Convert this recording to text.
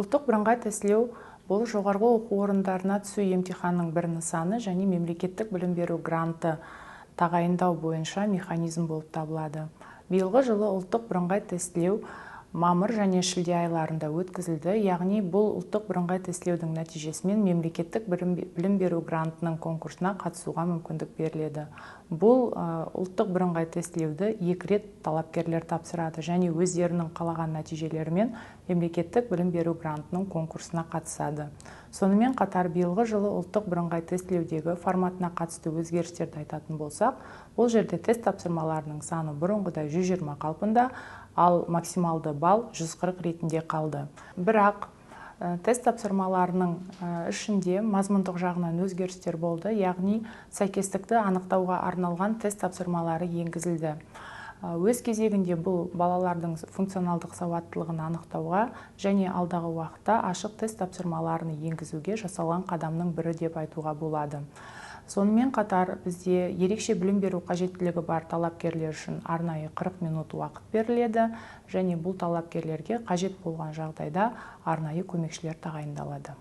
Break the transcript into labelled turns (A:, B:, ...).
A: Ұлттық бірыңғай тестілеу – бұл жоғарғы оқу орындарына түсу емтиханының бір нысаны және мемлекеттік білім беру гранты тағайындау бойынша механизм болып табылады. Биылғы жылы ұлттық бірыңғай тестілеу мамыр және шілде айларында өткізілді, яғни бұл ұлттық бірыңғай тестілеудің нәтижесімен мемлекеттік білім беру грантының конкурсына қатысуға мүмкіндік беріледі. Бұл ұлттық бірыңғай тестілеуді екі рет талапкерлер тапсырады және өздерінің қалаған нәтижелерімен мемлекеттік білім беру грантының конкурсына қатысады. Сонымен қатар, биылғы жылы ұлттық бірыңғай тестілеудегі форматына қатысты өзгерістерді айтатын болсақ, бұл жерде тест тапсырмаларының саны бұрынғыдай 120 қалпында, ал максималды балл 140 ретінде қалды. Бірақ тест тапсырмаларының ішінде мазмұндық жағынан өзгерістер болды, яғни сәйкестікті анықтауға арналған тест тапсырмалары енгізілді. Өз кезегінде бұл балалардың функционалдық сауаттылығын анықтауға және алдағы уақытта ашық тест тапсырмаларын енгізуге жасалған қадамның бірі деп айтуға болады. Сонымен қатар, бізде ерекше білім беру қажеттілігі бар талапкерлер үшін арнайы 40 минут уақыт беріледі және бұл талапкерлерге қажет болған жағдайда арнайы көмекшілер тағайындалады.